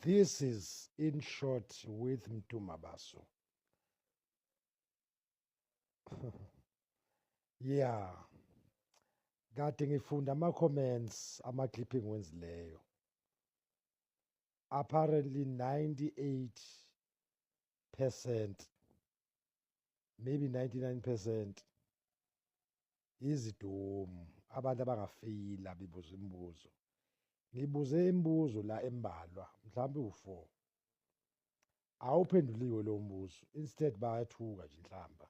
This is In Short with Mdu Mabaso. Yeah. Kade ngifunda ama comments, ama clipping wenzileyo. Apparently 98%, maybe 99%, izidumu, abantu abangafeyila bebuza imibuzo. Ngibuze imibuzo la embalwa, mhlawumbe u4. Awuphenduliwe lo mbuzo. Instead bayathuka nje inhlamba.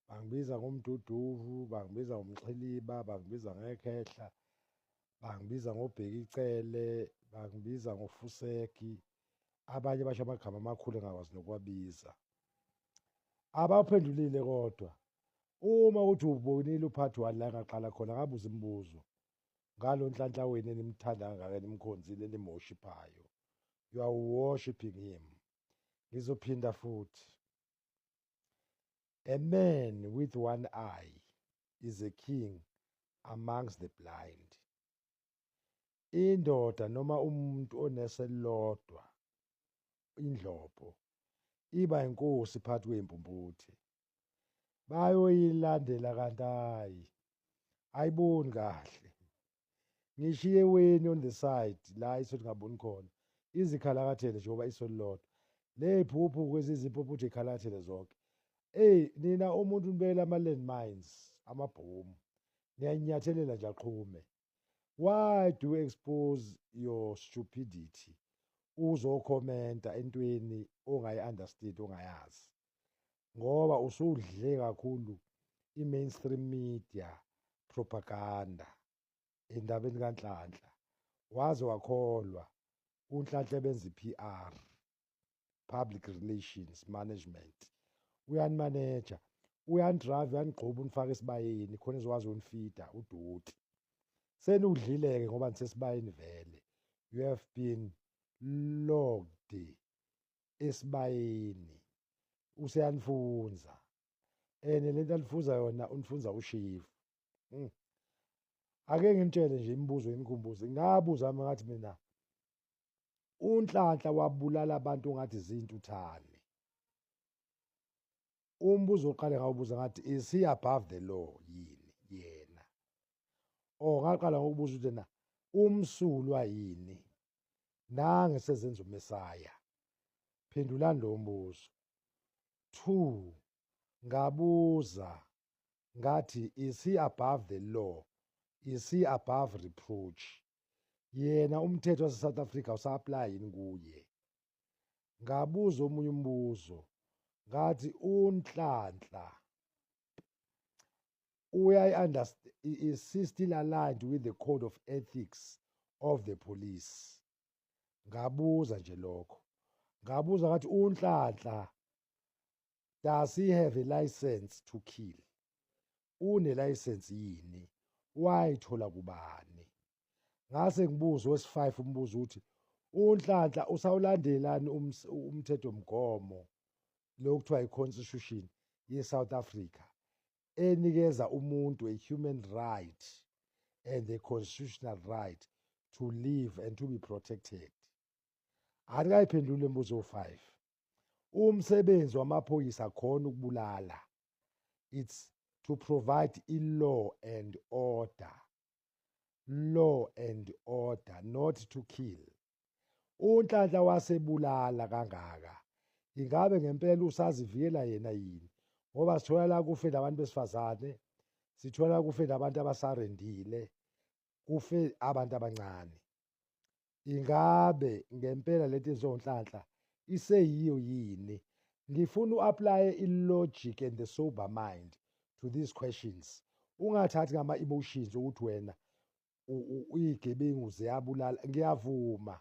Bangibiza ngomduduvu, bangibiza ngomxhiliba, bangibiza ngekhehla, bangibiza ngobhekicele, bangibiza ngofusegi. Abanye basho amagama amakhulu engakwazi nokuwabiza. Abawuphendulile kodwa. Uma uthi ubonile uphathi wani la ngaqala khona ngabuza imibuzo ngalo Nhlanhla wenu enimthanda kangaka, enimkhonzile, enimworshiphayo. You are worshiping him. Ngizophinda futhi. A man with one eye is a king amongst the blind. Indoda noma umuntu oneselodwa indlopho iba inkosi phakathi kwezimpumputhe. Bayoyilandela kanti hayi, ayiboni kahle. Ngishiye weni on the side la iso lingaboni khona. Izikhalakathele njengoba iso lilodwa. Leziphuphu kwezizimpumputhe ikhalakathele zonke. Ey nina, umuntu nibekela ama landmines, amabhomu. Niyanyathelela nje aqhume. Why do you expose your stupidity? Uzokhomenta entweni ongayi-understand, ongayazi. Ngoba usudle kakhulu i-mainstream media propaganda endabeni kaNhlanhla. Waze wakholwa uNhlanhla benza i-PR, public relations management. Uyanimaneja, uyani-drive, uyanigquba, unifaka esibayeni khona ezokwazi ukunifida udoti. Senudlile-ke ngoba nisesibayeni vele. You have been logged esibayeni. Useyanifunza. And lento alifunza yona unifunza ushifu. Ake nginitshele nje imibuzo nginikhumbuze. Ngabuza ngathi mina uNhlanhla wabulala abantu ngathi zintuthane. Umbuzo oqale ngawubuza ngathi, is he above the law yini yena? Oh, ngaqala ngokubuza ukuthi na umsulwa yini? Nange sezenza uMesaya. Phendulani lo mbuzo. 2, ngabuza ngathi, is he above the law? Is he above reproach? Yena umthetho wase South Africa usa-apply yini kuye? Ngabuza omunye umbuzo ngathi uNhlanhla uyayi-understand, is he still aligned with the code of ethics of the police? Ngabuza nje lokho. Ngabuza ngathi uNhlanhla, does he have a license to kill? Une license yini? Wayithola kubani? Ngase ngibuza wesi5 umbuzo uthi uNhlanhla usawulandelani umthetho mgomo lo kuthiwa i-constitution ye-South Africa enikeza umuntu a human right and a constitutional right to live and to be protected? Alikayiphenduli imibuzo 5. Umsebenzi wamaphoyisa khona ukubulala? It's to provide i-law and order, law and order, not to kill. UNhlanhla wasebulala kangaka, ingabe ngempela usazivikela yena yini? Ngoba sithola la kufe nabantu besifazane, sithola kufe nabantu abasarendile, kufe abantu abancane. Ingabe ngempela lento ezonhlanhla iseyiyo yini? Ngifuna u-apply i-logic and the sober mind to these questions, ungathathi ngama-emotions ukuthi wena iyigebengu ziyabulala. Ngiyavuma,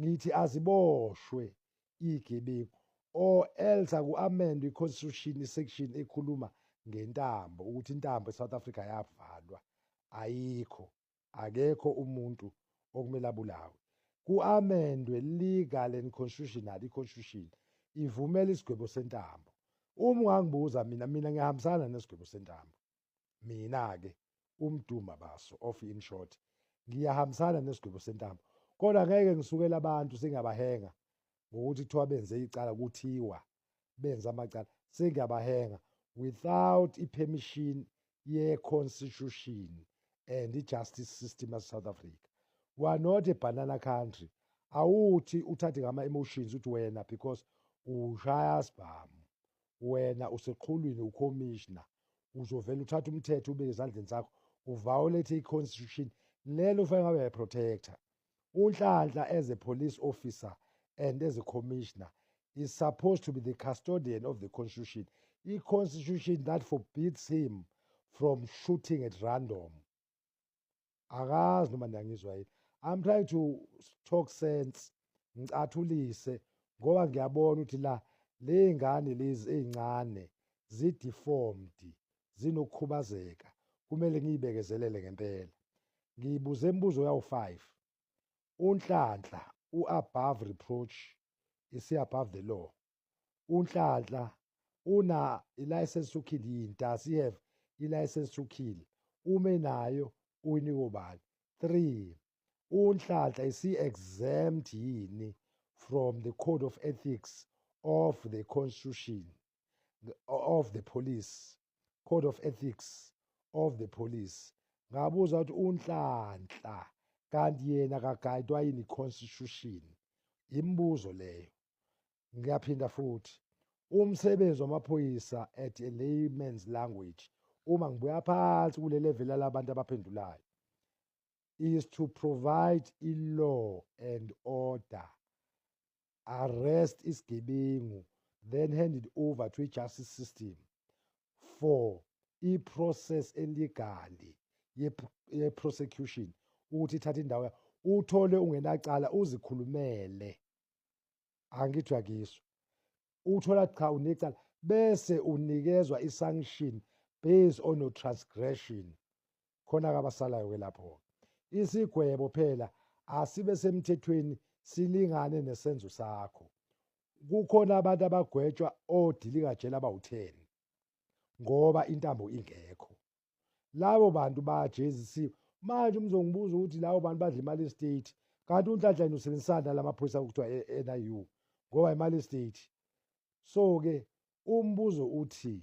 ngithi aziboshwe iyigebengu or else aku-amendwe i-constitution, i-section ekhuluma ngentambo, ukuthi intambo e-South Africa yavalwa, ayikho, akekho umuntu okumele abulawe. Ku-amendwe legal and constitutional, i-constitution ivumela isigwebo sentambo. Uma ungangibuza mina, mina ngiyahambisana nesigwebo sentambo. Mina-ke uMdu Mabaso of In Short, ngiyahambisana nesigwebo sentambo. Kodwa ngeke ngisukele abantu sengiyabahenga ngokuthi kuthiwa benze icala, kuthiwa benze amacala, sengiyabahenga without i-permission ye-constitution and i-justice system yase-South Africa. We are not a banana country. Awuthi uthathe ngama-emotions uthi wena because ushaya sibhamu, wena useqhulwini, ucommissioner, uzovela uthathe umthetho ubeke ezandleni zakho, uviolate i-constitution lelo ufanele ngabe uyayiprotecta. UNhlanhla as a police officer and as a commissioner is supposed to be the custodian of the constitution, i-constitution that forbids him from shooting at random. Akazi noma niyangizwa yini. I'm trying to talk sense, ngicathulise, ngoba ngiyabona ukuthi la ley'ngane lezi ey'ncane zi-deformed, zinokukhubazeka, kumele ngiyibekezelele ngempela. Ngiyibuze imibuzo yawu-5. UNhlanhla u-above reproach? Is he above the law? UNhlanhla una i-license to kill yini? Does he have i-license to kill? Uma enayo, uyinikwa ubani? 3, uNhlanhla, is he exempt yini from the code of ethics of the constitution of the police, code of ethics of the police? Ngabuza ukuthi uNhlanhla kanti yena kagayidwa yini constitution? Imibuzo leyo. Ngiyaphinda futhi, umsebenzi wamaphoyisa at a layman's language, uma ngibuya phansi kule level labantu abaphendulayo, is to provide i-law and order, arrest isigebengu, then hand it over to i-justice system for i-process elegally ye-prosecution ukuthi ithathe indawo, uthole ungenacala, uzikhulumele. Angithi uyakizwa? Uthola cha, unecala, bese unikezwa i-sanction based on your transgression. Khona ke abasalayo ke lapho. Isigwebo phela asibe semthethweni, silingane nesenzo sakho. Kukhona abantu abagwetshwa odilikajele abawu-10 ngoba intambo ingekho. Labo bantu bayajezisiwe. Manje umzongibuza ukuthi labo bantu badla imali estate, kanti uNhlanhla yena usebenzisana nalamaphoyisa okuthiwa e-NIU ngoba imali estate. So-ke umbuzo uthi,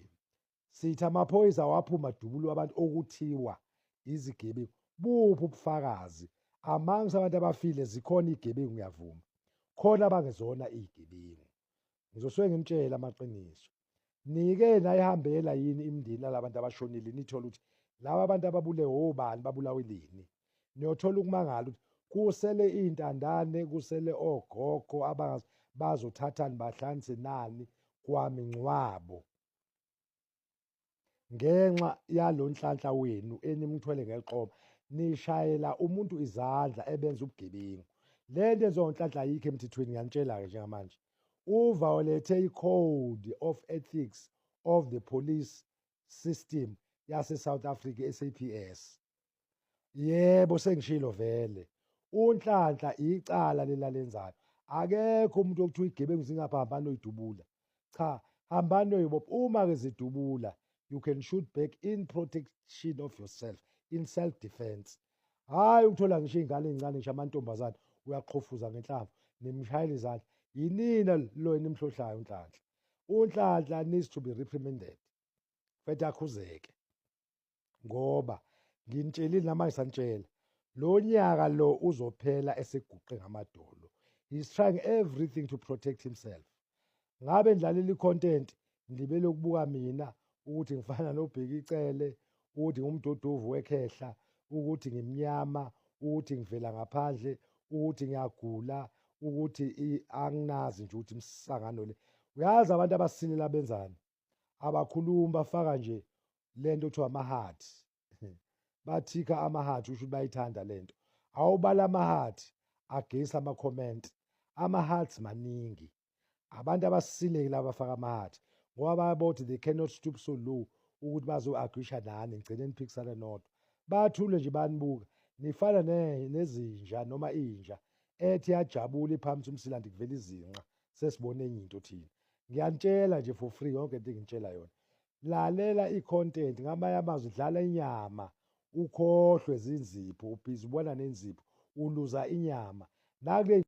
sithi amaphoyisa awaphuma dubula abantu okuthiwa izigebengu, buphi ubufakazi? Amongst abantu abafile zikhona iy'gebengu, ngiyavuma, khona abangezona iy'gebengu. Ngizosuke ngimtshele amaqiniso. Nike nayihambela yini imindeni yalabantu abashonile, nithole ukuthi laba abantu ababulewe obani, babulaweleni? Niyothola ukumangala ukuthi kusele iy'ntandane, kusele ogogo abangazi bazothathani, bahlanganise nani kwamingcwabo ngenxa yalo Nhlanhla wenu enimthwele ngeqoma, nishayela umuntu izandla ebenza ubugebengu. Le nto enziwa uNhlanhla ayikho emthethweni, ngiyanitshela-ke njengamanje. Uviolate i-code of ethics of the police system yase-South Africa, SAPS. Yebo, sengishilo vele, uNhlanhla icala lelalenzayo. Akekho umuntu okuthiwa igebengu zingapha, hambani oyidubula. Cha, hambani oyibopha. Uma-ke zidubula, you can shoot back in protection of yourself, in self defense. Hhayi ukuthola ngisho iy'ngane ey'ncane, ngisho amantombazane, uyaqhofuza ngenhlamvu, nimshayela izandla. Yinina lo enimhlohlayo uNhlanhla. UNhlanhla needs to be reprimanded, fethu akhuzeke, ngoba nginitshelile namanje sanitshela, lo nyaka lo uzophela eseguqe ngamadolo. He's trying everything to protect himself. Ngabe nidlalela i-content, nilibele ukubuka mina ukuthi ngifana noBheki Cele, ukuthi ngumduduvu wekhehla, ukuthi ngimnyama, ukuthi ngivela ngaphandle, ukuthi ngiyagula, ukuthi anginazi nje ukuthi imsangano le. Uyazi abantu abasilela benzani? Abakhulumi, bafaka nje lento kuthiwa ama-heart, bathika ama-heart, usho ukuthi bayithanda lento. Awubala ama-heart against ama-comment, ama-hearts maningi. Abantu abasileke laba bafaka ama-heart ngoba bayabona ukuthi they cannot stoop so low ukuthi bazo-agreesha nani, ngigcine niphikisana nodwa. Bathule nje, banibuka nifana nezinja noma inja ethi yajabula iphamisa umsila kuvela izinqa. Sesibone enye into thina. Ngiyanitshela nje for free yonke into engitshela yona. Lalela i-content, ngamanye amazwi dlala inyama, ukhohlwe zinzipho. Ubhizi ubona nenzipho, uluza inyama. Nakule